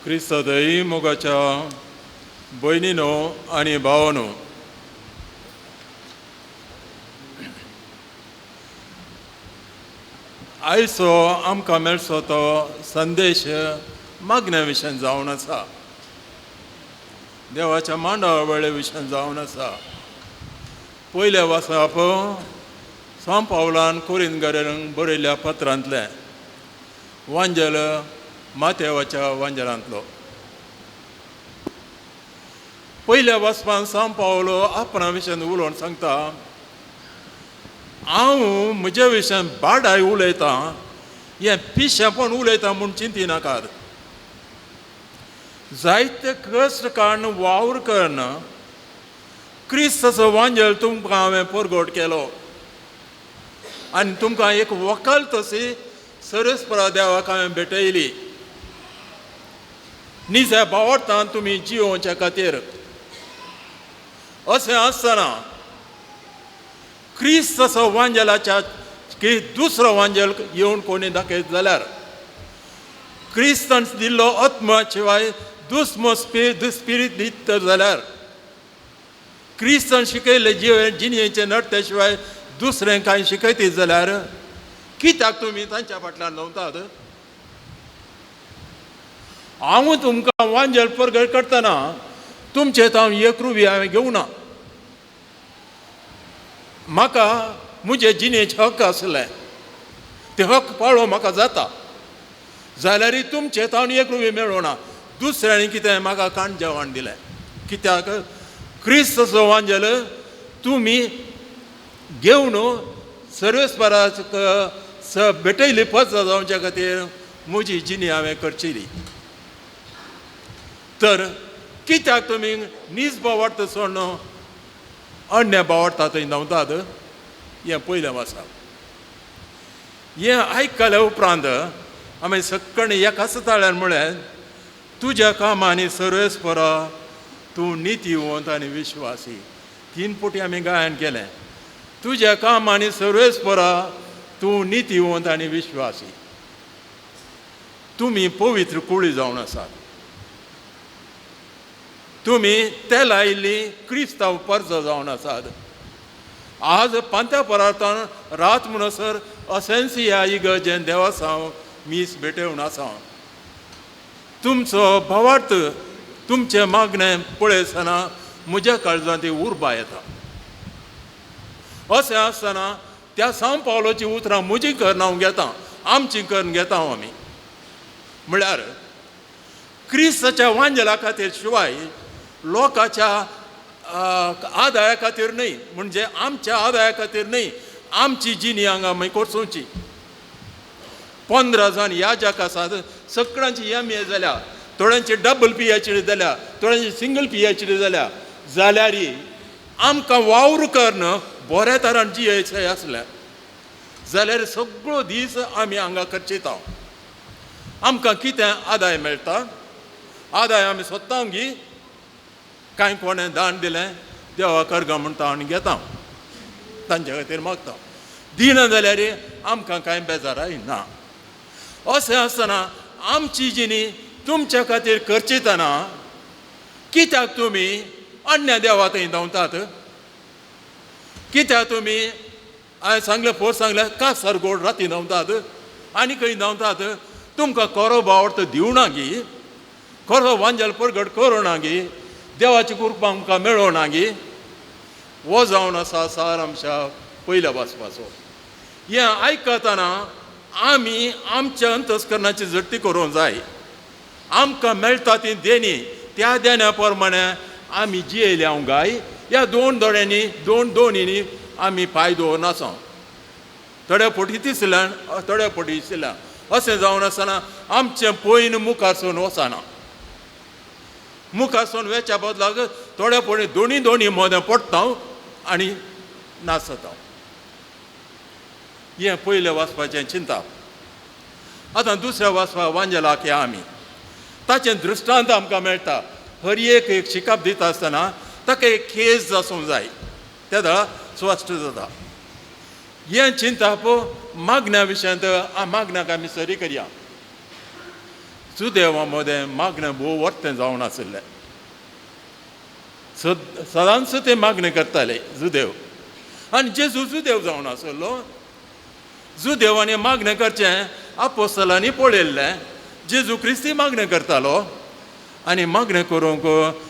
क्रिस्तदयी मोगाच्या भयणीनो आनी भावानो, आयचो आमकां मेळचो तो संदेश मागण्या विशयान जावन आसा, देवाच्या मांडावळ वेळे विशयान जावन आसा। पयल्या वाचप सांव पावलान कोरिंथकारांक बरयल्ल्या पत्रांतलें वांजेल मातेवाच्या वांजेलांतलो। पयल्या वाचपान सांव पावलो आपणा विशयान उलोवन सांगता, हांव म्हज्या विशयान बाडाय उलयतां, हें पिशेपण उलयता म्हूण चिंतिनाकात। जायते कश्ट काडून वावर करून क्रिस्ताचो वांजेल तुमकां हांवें परगट केलो आनी तुमकां एक वकाल तशी सरस्परा देवाक हांवें भेटयली। निजा बावडटान तुमी जियोवच्या खातीर। अशें आसतना क्रिस्ताचो वांजेलाच्या की दुसरो वांजेल येवन कोणी दाखयत जाल्यार क्रिस्तान दिल्लो आत्मा शिवाय दुस्मो स्पिरीत दित जाल्यार क्रिस्तान शिकयल्ले जिणेचे नडते शिवाय दुसरें कांय शिकयतीत जाल्यार कित्याक तुमी तांच्या फाटल्यान धांवतात? हांव तुमकां वांजेल परगट करतना तुमचें हांव एक रुपया हांवें घेवना। म्हाका म्हजे जिणेचे हक्क आसले, ते हक्क पाळो म्हाका जाता, जाल्यार तुमचें हांव एक रुपया मेळोना। दुसऱ्यांनी कितें म्हाका काण जेवण दिलें, कित्याक क्रिस्ताचो वांजेल तुमी घेवन सर्वेस्पराक भेटयली पद जावच्या खातीर म्हजी जिणी हांवें करचेली। तर कित्याक तुमी नीज बावडटा सोडून अन्य बावडटा थंय धांवतात? हें पयलें आसा। हें आयकल्या उपरांत आमी सगळ्यांनी एकाच ताळ्यान म्हळें, तुज्या कामांनी सर्वेस्परा तूं नितीवंत आनी विश्वासी। 3 फावटी आमी गायन केलें, तुज्या कामांनी सर्वेस्परा तूं नितीवंत आनी विश्वासी। तुमी पवित्र कुळी जावन आसात, तुमी तेल आयिल्ली क्रिस्तांव परजा जावन आसात। आज पांत्या परार्थान रात म्हणसर असेन्सिया इगर्जेन देवासांव मीस भेटेवन आसा। तुमचो भावार्थ तुमचें मागणें पळयतना म्हज्या काळजांत ती उर्बा येता। अशें आसतना त्या सांव पावलाचीं उतरां म्हजीं करून हांव घेतां, आमचीं करून घेता हांव आमी। म्हळ्यार क्रिस्ताच्या वांजेला खातीर शिवाय लोकांच्या आदाया खातीर न्हय, म्हणजे आमच्या आदाया खातीर न्हय, आमची जिणी हांगा मागीर कोर्सोवची। 15 जाण याजक आसात, सगळ्यांची एम ए जाल्या, थोड्यांची डबल पी एच डी जाल्या, थोड्यांची सिंगल पी एच डी जाल्या, जाल्यार आमकां वावर करून बऱ्या तरान जियेचें आसलें जाल्यार सगळो दीस आमी हांगा खर्चिता। आमकां कितें आदाय मेळटा? आदाय आमी सोदता गी, कांय कोणें दान दिलें देवा करगा म्हणटा आनी घेता, तांच्या खातीर मागता। दिना जाल्यार आमकां कांय बेजाराय ना। अशें आसतना आमची जिणी तुमच्या खातीर खर्चितना कित्याक तुमी अन्य देवा थंय धांवतात? कित्याक तुमी हांवें सांगलें फोर सांगलें कासारगोड राती धांवतात आनी खंय धांवतात? तुमकां खरो बावडतो दिवना गी, खरो वांजेल परगट करुना गी, देवाची कृपा आमकां मेळोना गी? हो जावन आसा सार आमच्या पयल्या वाचपाचो। हें आयकतना आमी आमच्या अंतस्करणाची जडती करूंक जाय। आमकां मेळटा ती देणी, त्या देण्या प्रमाणे आमी जियेले हांव गाय। ह्या दोन दोळ्यांनी दोन दोनींनी आमी पांय दवरून आसा, थोड्या फावटी दिसल्यान थोड्या फावटी दिसल्या। अशें जावन आसतना आमचें पयन मुखार सून वचना, मुखार सून वेच्या बदलाक थोड्या फावटी दोनी दोनी मदें पडटा आनी नाचता। हें पयलें वाचपाचें चिंता। आतां दुसऱ्या वाचपा वांजेलाक या आमी, ताचें दृश्टांत आमकां मेळटा। हर एक एक शिकप दिता आसतना ताका एक केस आसूंक जाय, त्या वेळार स्पश्ट जाता। हें चिंतप मागण्या विशयांत मागण्याक आमी सरी करया। जुदेवा मदें मागणें भोव वर्तें जावन आशिल्लें. सदांच ते मागणें करताले जुदेव. आनी जेजू जुदेव जावन आसलो. जुदेवांनी मागणें करचें आपोस्तलांनी पळयल्लें. जेजू क्रिस्ती मागणें करतालो आनी मागणें करूंक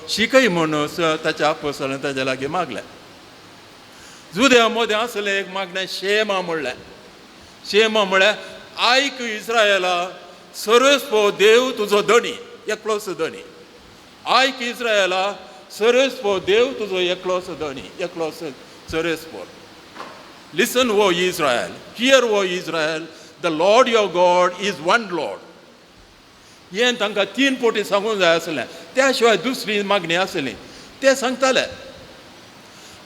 शिकय म्हणून ताच्या आपोस्तलांनी ताच्या लागीं मागलें. जुदेवा मदें आसलें एक मागणें शेमा म्हणलें. शेमा म्हळ्यार आयक इस्रायला, सर्वेस्पो देव तुजो धनी, एकलोच धनी. आयक इस्रायला, सर्वेस्पो देव तुजो एकलोच धनी, एकलोच सर्वेस्पो. Listen, O Israel, hear, O Israel, the Lord your God is one Lord. हें तांकां 3 पटी सांगूंक जाय आसलें. त्या शिवाय दुसरी मागणी आसली ते सांगताले.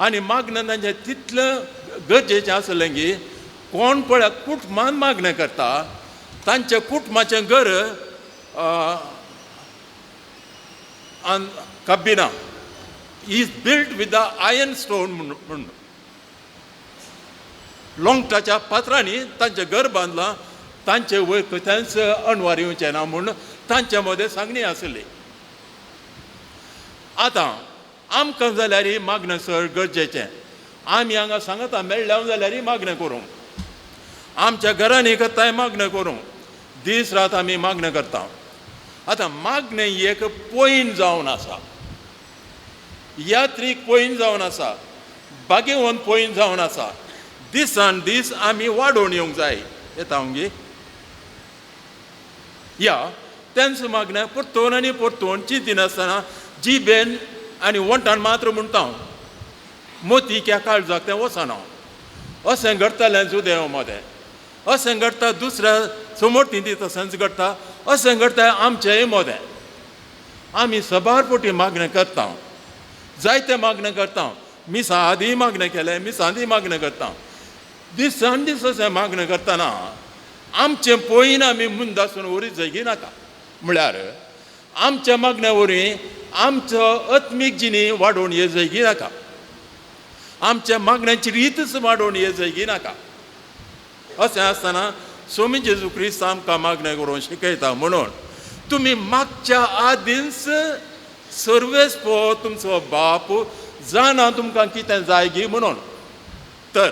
आनी मागणें तांचें तितलें गरजेचें आसलें की कोण पळय कुटुंबान मागणें करता, तांच्या कुटुंबाचें घर कब्बिना is built with the iron stone म्हणून लोंगटाच्या पात्रांनी तांचें घर बांदलां, तांचे वयर खंयच अणवार येवचें ना म्हूण तांचे मदें सांगणी आसली. आतां आमकां जाल्यार मागणें चड गरजेचें. आमी हांगा सांगता मेळ्ळ्या जाल्यार मागणें करूंक, आमच्या घरांनी करताय मागणें करूंक, दीस रात आमी मागणें करता. आतां मागणें एक पॉयंट जावन आसा, यात्रीक पॉयंट जावन आसा, बागेवन पॉयंट जावन आसा. दिसान दीस आमी वाडोवन येवंक जाय. येता हांव या तेंच मागणें परतून आनी परतून चिंतिनासतना जिबेन आनी वंटान मात्र म्हणटा हांव, मोती क्या काळजाक तें वचना. अशें घडटालें जुदेव मदें, अशें घडटा दुसऱ्या समोर तशेंच घडटा, अशें घडटा आमचेय मदें. आमी सबार पटी मागणें करता, जायते मागणें करता. मिसा आदीं मागणें केलें, मिसा आदीं मागणें करता. दिसान दीस अशें मागणें करतना आमचें पयन आमी मुंदासून वरी जगी नाका. म्हळ्यार आमच्या मागण्या वरवीं आमचो आत्मीक जिणी वाडोवन ये जगी नाका, आमच्या मागण्याची रीतच वाडोवन ये जगी नाका. अशें आसतना स्वामी जेजू क्रिस्त आमकां मागणें करूंक शिकयता म्हणून तुमी मागच्या आदींच सर्वेस्पो तुमचो बाप जाणा तुमकां कितें जाय गी म्हणून. तर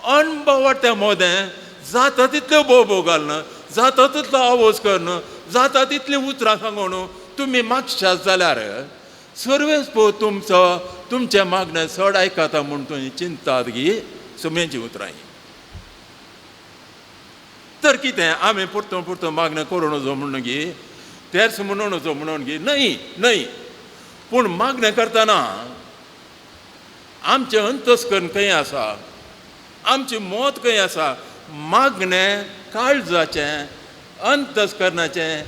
अणभवाच्या मदें जाता तितल्यो बोबो घालून, जाता तितलो आवाज करून, जाता तितलीं उतरां सांगून तुमी मागशात जाल्यार सर्वेस्पो तुमचो तुमचें मागणें चड आयकता म्हूण तुमी चिंतात गी सुमेची उतरां. तर कितें आमी परतून परतून मागणें करूं नजो म्हणून गी, तेर्स म्हणून नजो म्हणून गी, न्हय न्हय. पूण मागणें करतना आमचें अंतस्करण खंय आसा, आमचें मत खंय आसा, मागणें काळजाचें अंतस्करणाचें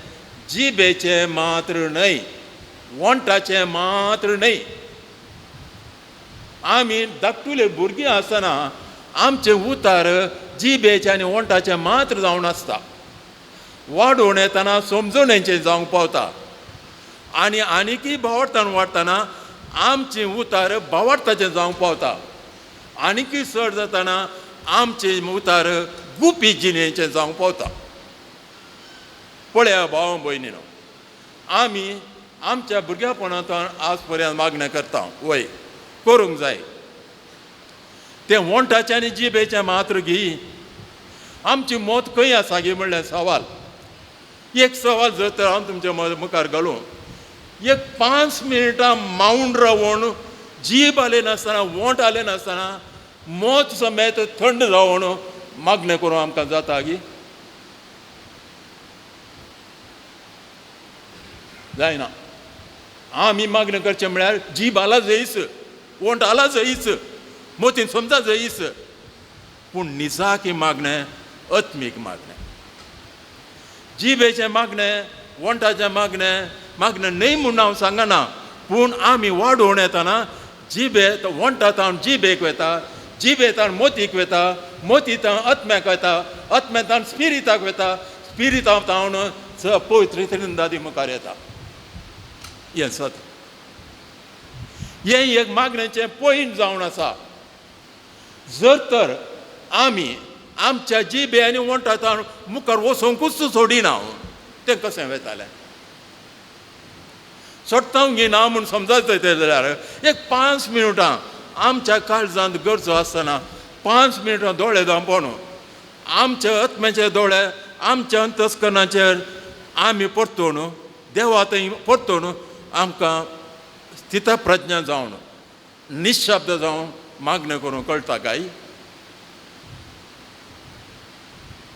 जिबेचें मात्र न्हय, वंटाचें मात्र न्हय. आमी धाकटुले भुरगीं आसतना आमचें उतार जिबेचें आनी वंटाचें मात्र जावन आसता. वाडोवन येतना समजणेचें जावंक पावता आनी आनीकय भावार्थान वाडटना आमचें उतार भावार्थाचें जावंक पावता. आनीकय चड जातना आमचें उतार गुपी जिणेचें जावंक पावता. पळया भाव भयणीनो, आमी आमच्या भुरग्यापणांत आज पर्यंत मागणें करता, वय करूंक जाय. तें वंटाचें आनी जिबेचें मात्र गी, आमची मत खंय आसा गी म्हणलें सवाल. एक सवाल जर तर हांव तुमच्या मुखार घालूं, एक 5 मिनटां मावन रावून जीब आले नासतना, वंट आले नासतना, मत समेत थंड रावन मागणें करूं आमकां जाता गी? जायना. आमी मागणें करचें म्हळ्यार जीब आला जयीस, वंट आला जयीस, मोतीन समजा जयीस, पूण निजाकी मागणें आत्मीक मागणें. जिबेचें मागणें, वंटाचें मागणें मागणें न्हय म्हूण हांव सांगना, पूण आमी वाडोवन येतना जिबे वंटा तावन जिबेक वता, जिबे तावन मोतीक वता, मोती तावन आत्म्याक वता, आत्म्या तावन स्पिरिताक वता, स्पिरिता तावन पवित्र त्रिंदादी मुखार येता. हें सत, हें एक मागण्याचें पॉयंट जावन आसा. जर तर आमी आमच्या जिबे आनी वंटा तावन मुखार वचोंकूच सोडिना, तें कशें वेतालें? सोडटा गी ना म्हूण समजत जाल्यार एक 5 मिनटां आमच्या काळजांत गरजो आसतना 5 मिनटां दोळे धांपोवन आमच्या आत्म्याचे दोळे आमच्या अंतस्करणाचेर आमी परतून देवा थंय परतून आमकां स्थितप्रज्ञा जावन निशब्द जावन मागणें करूंक कळटा काय?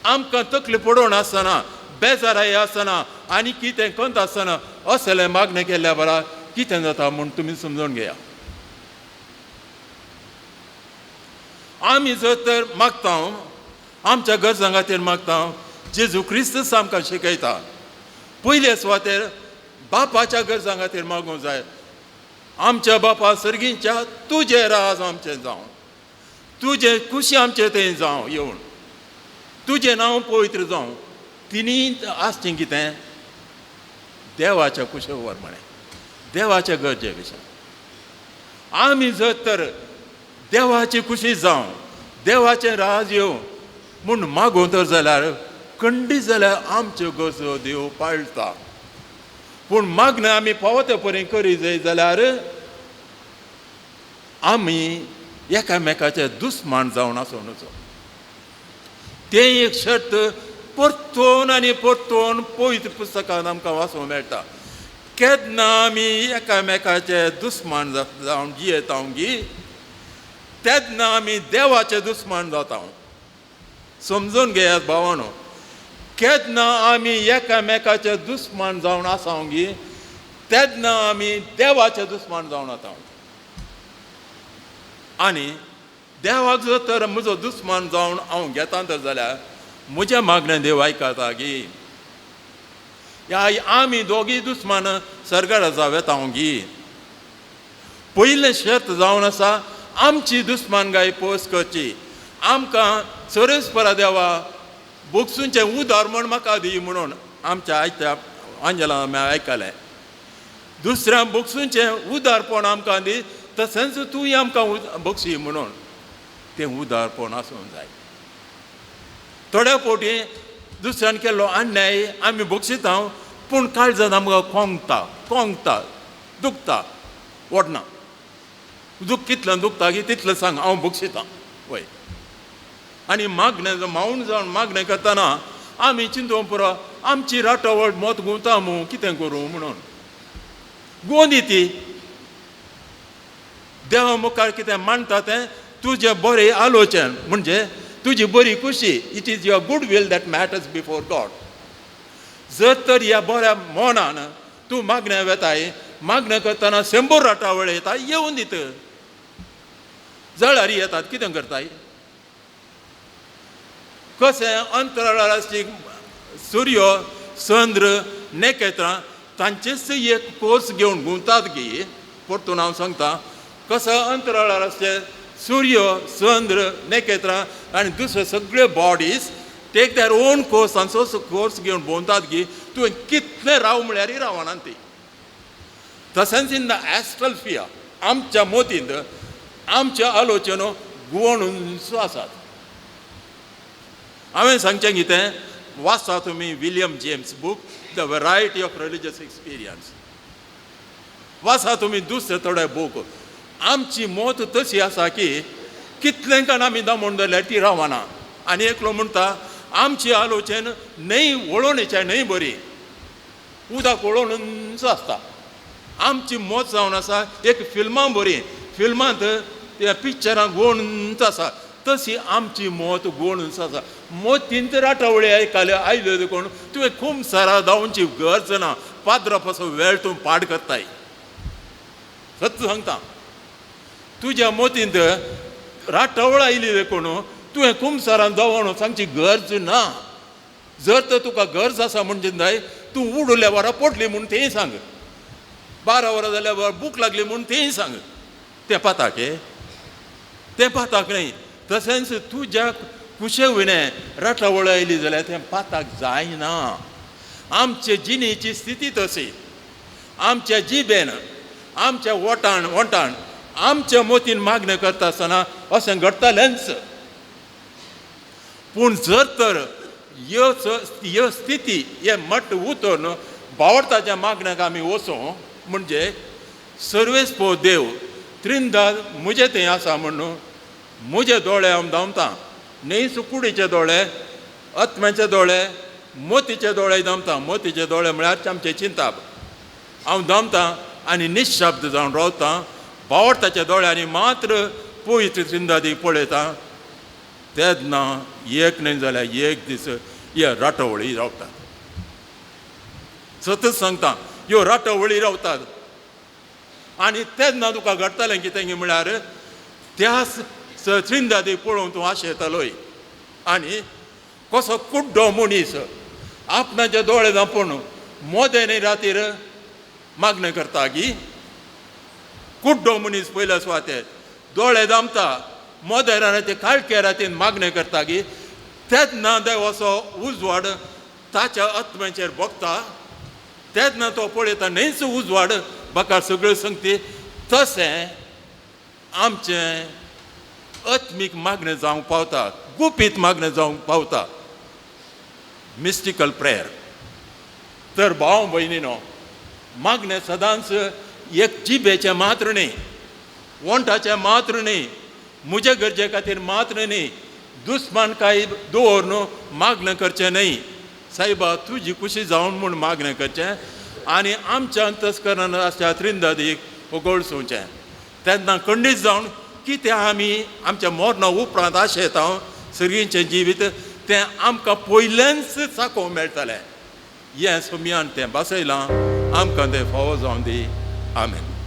आमकां तकली पडोवन आसतना, बेजाराय आसतना आनी कितें कंत आसतना असलें मागणें केल्ल्या बरा कितें जाता म्हूण तुमी समजून घेया. आमी जर तर मागता, आमच्या गरजां खातीर मागता, जेजू क्रिस्तूच आमकां शिकयता पयले सुवातेर बापाच्या गरजां खातीर मागूंक जाय. आमच्या बापा सर्गींच्या तुजें राज आमचें जावं, तुजें खुशी आमचें थंय जावं येवन, तुजें नांव पवित्र जावं. तिनी आसचें कितें? देवाच्या कुशे वरमाणें, देवाच्या गरजे विशीं. आमी जर तर देवाची खुशी जावं, देवाचें राज येवं म्हूण मागूं तर जाल्यार खंडीत जाल्यार आमच्यो गरजो देव पाळटा. पूण मागणें आमी फावो ते परी करी जाय जाल्यार आमी एकामेकाचे दुस्मान जावन आसूं नजो. तें एक शर्त परतून आनी परतून पवित्र पुस्तकान आमकां वाचूंक मेळटा. केन्ना आमी एकामेकाचे दुस्मान जावन जियेता गी तेन्ना आमी देवाचे दुस्मान जाता. समजून घेयात भावानो, केन्ना आमी एकामेकाचे दुस्मान जावन आसा गी तेन्ना आमी देवाचे दुस्मान जावन आसा. आनी देवाक जर तर म्हजो दुस्मान जावन हांव घेता तर जाल्यार म्हजें मागणें देव आयकता गी? ह्या आमी दोगी दुस्मान सर्गार जावं येता गी? पयलें शर्त जावन आसा आमची दुस्मानकाय पयस करची. आमकां सरस्परा देवा बोगसूंचें उदार म्हण म्हाका दी म्हणून आमच्या आयत्या आंजला आमी आयकलें. दुसऱ्या बोगसूंचें उदारपण आमकां दी तशेंच तूंय आमकां बक्षी म्हणून तें उदारपण आसूंक जाय. थोड्या फावटी दुसऱ्यान केल्लो अन्याय आमी बक्षिता पूण काळजान आमकां कोंगता कोंगता दुखता वडना. दूख कितलें दुखता की तितलें सांग हांव बक्षितां वय. आनी मागणें मावन जावन मागणें करतना आमी चिंतूंक पुरो आमची राटावळ मत गुंवता मू कितें करूं म्हणून गोंदी ती देवा मुखार कितें मांडटा तें तुजें बरें आलोचन म्हणजे तुजी बरी खुशी. It is your good will that matters before God. जर तर ह्या बऱ्या मनान तूं मागणें वेताय, मागणें करतना 100 राटावळ येता येवन दित जळारी येतात कितें करताय? कशें अंतराळाची सूर्य चंद्र नखेत्रां तांचेच एक कोर्स घेवन घुंवतात गी. परतून हांव सांगता कसो अंतराळार आसचे सूर्य चंद्र नखेत्रां आनी दुसरे सगळे bodies take their own course, तांचोच कोर्स घेवन भोंवतात गी. तुवें कितलें राव म्हळ्यारय रावना ती. तशेंच इन the astral फिया आमच्या मोतींत आमच्या आलोचनो गुवणूच आसात. हांवें सांगचें कितें वाचा तुमी William James book the variety of religious experience. वाचा तुमी दुसरे थोडे बूक. आमची मत तशी आसा की कितलें काण आमी दमोवन धरल्यार ती रावना. आनी एकलो म्हणटा आमची आलोचन न्हंय वळोवणेच्या न्हंय बरी उदक वळोवनूच आसता. आमची मत जावन आसा एक फिल्मां बरी, फिल्मांत त्या पिक्चरां गोणूच आसा तशी आमची मत गोणूच आसा. मोतींत राटावळी आयकल्यो आयल्यो देखून तुवें खूब सारा धांवची गरज ना. पाद्रा पासून वेळ तूं पाड करताय. सत्य सांगता तुज्या मोतींत राटावळ आयली देखून तुवें कुमसारान जावन सांगची गरज ना. जर तर तुका गरज आसा म्हणजे जाय तूं उडुल्या वरां पोटली म्हूण तेंय सांग, 12 वरां जाल्यार भूक लागली म्हूण तेंय सांग. तें पाताक हे तें पाताक न्हय. तशेंच तुज्या कुशे विणें राटावळ आयली जाल्यार तें पाताक जायना. आमचे जिणेची स्थिती तशी आमच्या जिबेन आमच्या वोटान वोटान आमच्या मोतीन मागणें करता आसतना अशें घडटालेंच. पूण जर तर ह्यो ह्यो स्थिती हे मठ उतरून बावडताच्या मागण्याक आमी वचों म्हणजे सर्वेस्पो देव त्रिंदाद म्हजे थंय आसा म्हणून म्हजे दोळे हांव धांवता न्हय कुडीचे दोळे, आत्म्याचे दोळे, मोतीचे दोळे धांवता. मोतीचे दोळे म्हळ्यार आमचे चिंताप. हांव धांवता आनी निशब्द जावन रावता. बावडताच्या दोळ्यांनी मात्र पवित्र त्रिंदादी पळयता. तेन्ना एक न्हय जाल्यार एक दीस ह्यो राटवळी रावतात. सतत सांगता ह्यो राटवळी रावतात. आनी तेन्ना तुका घडटलें कितें म्हळ्यार त्या त्रिंदादी पळोवन तूं आशेतालोय. आनी कसो कुड्डो मनीस आपणाचे दोळे धांपून मोदें न्हय रातीर मागणें करता गी. कुड्डो मनीस पयल्या सुवातेर दोळे धांपता, मोदें राती काळखे रातीन मागणें करता गी. तेन्ना देवाचो उजवाड ताच्या आत्म्याचेर भोगता. तेन्ना तो पळयता न्हयच उजवाड म्हाका सगळ्यो संगती. तशें आमचें आत्मीक मागणें जावंक पावता, गुपीत मागणें जावंक पावता, मिस्टिकल प्रेयर. तर भाव भयणीनो, मागणें सदांच एक जिबेचें मात्र न्ही, वोंठाचें मात्र न्ही, म्हजे गरजे खातीर मात्र न्ही, दुस्मान काय दवर मागणें करचें न्हय. सायबा तुजी खुशी जावन म्हूण मागणें करचें आनी आमच्या अंतस्करणान आसच्या त्रिंदादीक उगळसुचें. तेन्ना खंडीत जावन कितें आमी आमच्या मरणा उपरांत आशेता सर्गीचें जिवीत तें आमकां पयलेंच चाकोवंक मेळटलें. हें सोमयान तें बसयलां, आमकां तें फावो जावन दी. आमेन.